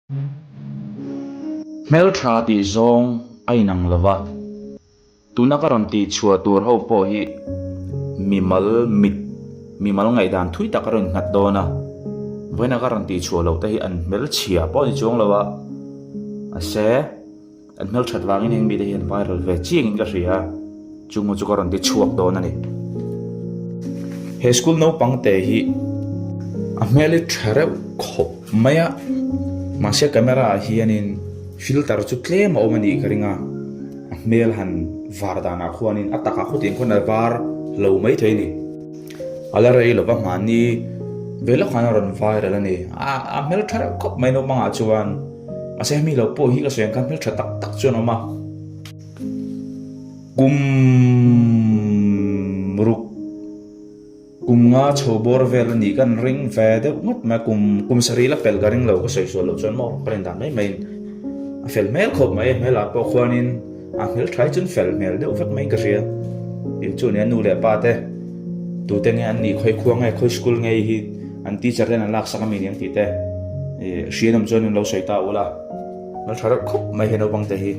Hmeltha tih zawng a inang lo va, tuna ka rawn tih chhuah tur ho pawh hi mimal mit, mimal ngaihdan thui tak a rawn nghat dawn a, vawiina ka rawn tih chhuah loh te hi an hmelchhia pawh a ni chuang lo a, mahse. An hmelthat vangin heng mite hian viral ve chiangin ka hria a, chungmu chu ka rawn ti chhuak dawn a ni. He school naupang te hi a hmel hi tha reuh khawp mai a, mahse camera ah hianin filter chu tlem a awm a nih ka ring a, a hmel han var danah khuanin a takah khawtiang khuan a var lo mai thei a ni. A la rei lova hmahni ve lawk khan a rawn viral a ni. A hmel tha reuh khawp mai naupangah chuan. Mahse hemi lo pawh hi ka sawi ang khan hmeltha tak tak chuan a awm a. Kum ruk kum nga chho bawr vel a nih kan ring ve deuh ngawt mai a, kum kum sarih la pel ka ring lo ka sawi sual loh chuan maw ka rin dan mai maiin a fel hmel khawp mai a hmelah pawh khuanin a hmeltha hi chuan fel hmel deuh vek maiin ka hria. Tin chu nia nu leh pa te tute nge an nih khawi khua nge khawi school nge hi An teacher ten an laksak ami niang tih te hrian awm chuan in lo sawi ta ula hmel tha reuh khawp mai he naupang te hi.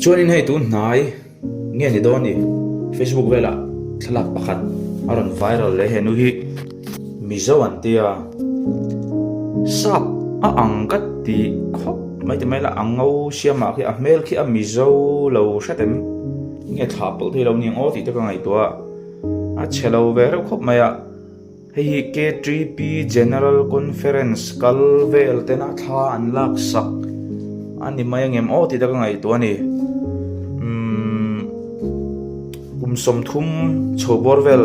Chuanin hei tun hnai nge ni dawn ni Facebook velah thlalak pakhat a rawn viral leh he nu hi Mizo an tia sap a ang ka ti khawp mai ti mai la a ngo siamah khi a hmel khi a Mizo lo hret em nge thlah pawlh thei lo niang aw tih te ka ngaihtuah a chhe lo ve reuh khawp mai a. Hei hi KTP General Conference kal vel tena thla an lak sak a ni mai angem aw tih te ka ngaihtuah a ni. Umm kum 30 chho bawr vel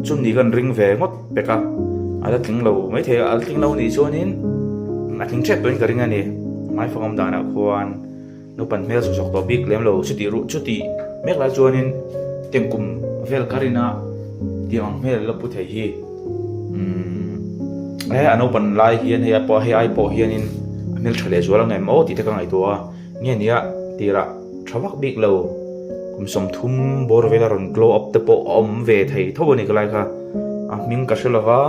chu ni kan ring ve ngawt pek a, a la tling lo maithei a, a la tling lo nih chuanin a tling tep tawhin ka ring a ni. Hmaifang awm danah khuan. Naupan hmel zawk zawk tawh bik lem lo chutih ruh chutih mek lai chuanin tiang kum vel ka rin a tiang ang hmel la pu thei hi umm he a naupan lai hian hei pawh hei ai pawh hianin a hmel tha leh zual ang em aw tih te ka ngaihtuah a nge nia tirah tha vak bik lo kum 30 bawr vela rawn glow up te pawh a awm ve thei tho a ni ka lai kha a hming ka hre lova.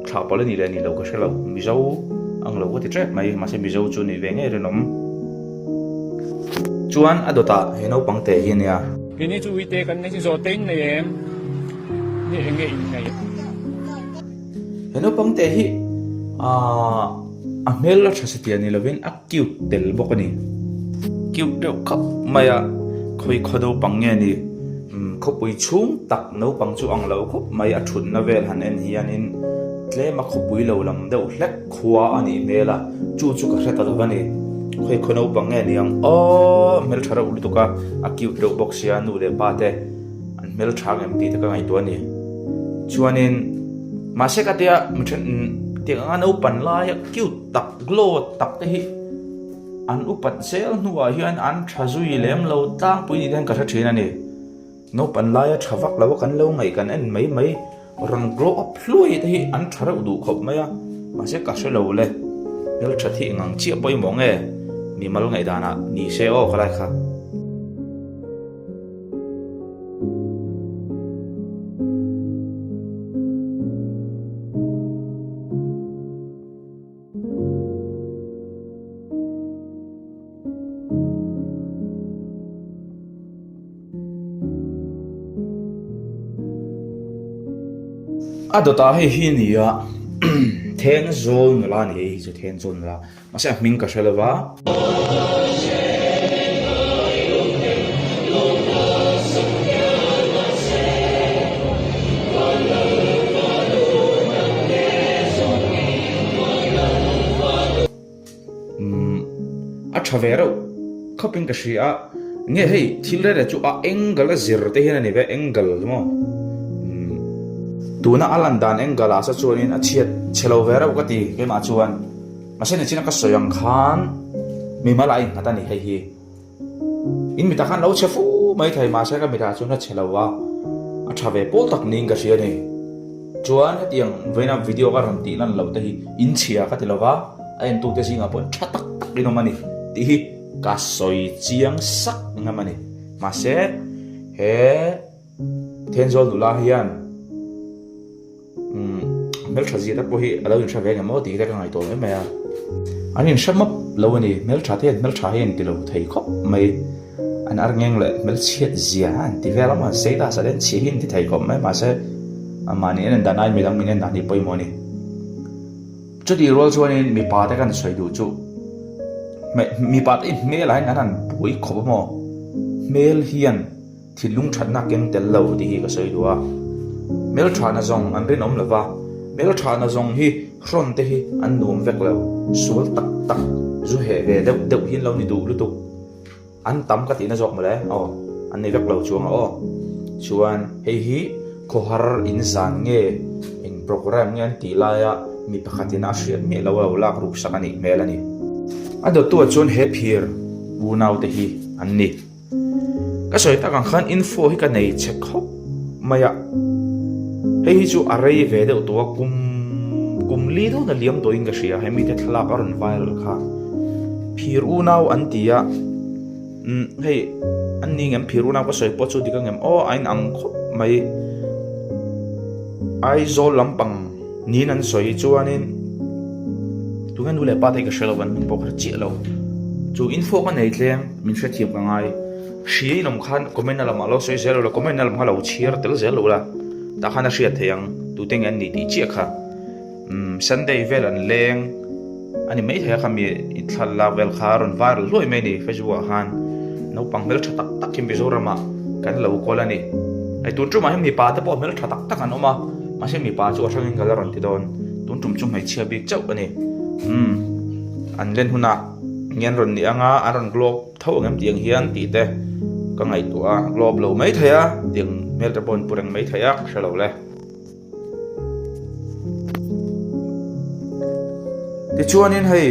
Thlah pawlh a nih leh a nih loh ka hre lo, Mizo ang lo ka ti tep mai, mahse Mizo chu nih ve ngei rinawm. Chuan a dawtah he naupang te hi a nia. Keini chu uite kan nei zawh te in nei em? Nge eng nge in nei? He naupang te hi aaa a hmel a tha satliah ni lovin a Cute tel bawk a ni. Cute deuh khawp mai a, khawi khaw naupang nge ni? Umm khawpui chhung tak naupang chu ang lo khawp mai a thutna vel han en hianin tlem a khawpui lo lam deuh hlek khua a nih hmel a, chu chu ka hre ta lo va ni. Khawi khaw naupang nge ni ang aw hmeltha reuh lutuk a, a cute reuh bawk sia nu leh pa te an hmeltha ngem tih te ka ngaihtuah a ni. Chuanin mahse ka tia mi then tiang anga naupan laia cute tak Glow tak te hi an upat zel hnuah hian an tha zui lem lo tlangpui ni hian ka hre thin a ni. Naupan laia tha vak lo a kan lo ngaih kan en mai mai rawn glow up hluai te hi an tha reuh duh khawp mai a, mahse ka hre lo le, hmeltha thih ngang chiah pawimawh nge mimal ngaihdanah ni se aw ka lai kha. A dawtah hei hi a ni a Thenzawl nula a ni hei hi chu Thenzawl nula mahse a hming ka hre lo va. Umm a tha ve reuh khawpin ka hria a, nge hei thil reh reh chu a angle a zir te hian a ni ve angle maw umm tuna a lan dan angle ah sa chuanin a chhiat chhe lo ve reuh ka ti keimah chuan mahse nichina ka sawi ang khan mimal a innghat a ni hei hi. In mitah khan lo chhe fu mai thei mahse ka mitah chuan a chhe lo a, a tha ve pawl tak niin ka hria a ni. Chuan hetiang vawiina video ka rawn tih lan loh te hi in chhia ka ti lo va, a entute zingah pawh tha tak tak in awm a ni tih hi ka sawi chiang sak ngam a ni. Mahse he Thenzawl nula hian. Umm hmeltha zia te pawh hi a lo inhre ve ngem aw tih te ka ngaihtuah mai mai a. An inhre map lo a ni, hmeltha te hian hmeltha hi an ti lo thei khawp mai. An arngeng leh hmelchhiat zia an ti vel a maw, status ah te an chhiah hi an ti thei khawp mai mahse mahni en dan aiin midang min en dan hi pawimawh a ni. Chutih rual chuanin mipa te kan sawi duh chu mipa te hmel ah hian an han buai khawp a maw, hmel hian Thinlung thatna keng tel lo tih hi ka sawi duh a, hmelthahna zawng an rinawm lo va, hmelthahna zawng hi hrawn te hi an nuam vek lo, sual tak tak zu heh ve deuh deuh hi an lo ni duh lutuk, an tam ka tihna zawk mawle aw, an ni vek lo chuang a aw. Chuan hei hi khawhar in zan nge eng programme nge an tih laia mi pakhatin a hriat miah lo a lo lak ruk sak a nih hmel a ni. A dawttuah chuan he phir unaute hi an ni. Ka sawi tak ang khan info hi ka nei che khawp mai a, hei hi chu a rei ve deuh tawh a, kum kum li dawn a liam tawhin ka hria, hemi te thlalak a rawn viral kha phir unau an ti a, umm hei an ni ngem phir unau ka sawi pawh chu dik angem aw a inang khawp mai, Aizawl lampang niin an sawi chuanin tunge nu leh pa te hi ka hre lo an hming pawh ka hre chiah lo, chu info ka nei tlem. Min hrethiam ka ngai. Hria in awm khan comment na lamah lo sawi zel lo la, comment na lam kha lo chhiar tel zel lo la, tah khan a hriat theih ang tute nge an nih tih chiah kha. Umm Sunday vel an leng a ni maithei a kha mi thlalak vel kha a rawn viral hluai mai a ni Facebook ah khan naupang hmeltha tak tak hi Mizoramah kan lo kawl a ni. Hei tun tumah hian mipa te pawh hmeltha tak tak an awm a, mahse mipa chu a hrangin ka la rawn ti dawn, tun tum chu hmeichhia bik chauh a ni. Umm an len hunah. Nge an rawn nih anga an rawn globe tho ang em tih ang hian tih te ka ngaihtuah a, globe lo mai thei a tih ang hmel te pawh an pu reng mai thei a ka hre lo le. Tichuanin hei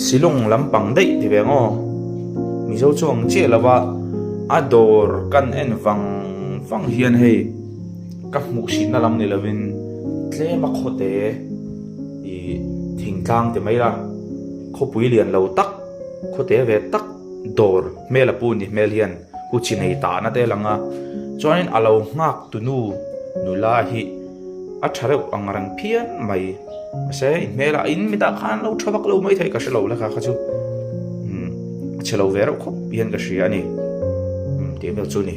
Shillong lampang daih ti ve ang aw, Mizo chu ang chiah lo va a dawr kan en vang vang hian hei ka hmuhsitna lam ni lovin tlem a khawte Ih thingtlang ti mai la, khawpui lian lo tak, khawte ve tak dawr hmel a pu ni hmel hian hu chi nei tahna te lang a, chuanin a lo nghak tu nu nula hi a tha reuh ang reng phian mai, mahse in hmel ah in mitah khan lo tha vak lo mai thei ka hre lo la kha kha chu umm a chhe lo ve reuh khawp hian ka hria a ni, umm tih vel chu a ni.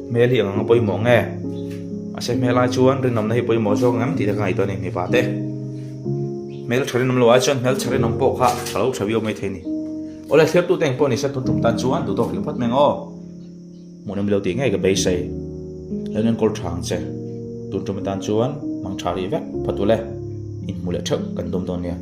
Hmel hi ang ang a pawimawh nge? Mahse hmel ai chuan rinawmna hi pawimawh zawk ang em tih te ka ngaihtuah a ni mipa te. Hmel tha rinawm lo ai chuan hmel tha rinawm pawh kha tha lo tha viau mai thei a ni. Awle thliartute eng pawh ni se tun tum tan chuan duhtawk rih phawt mai ang aw. Hmuhnawm ilo tih ngei ka beisei. Lo enkawl tha ang che. Tun tum atan chuan mang tha rih vek phawt ule. Inhmu leh theuh kan tum dawn nia.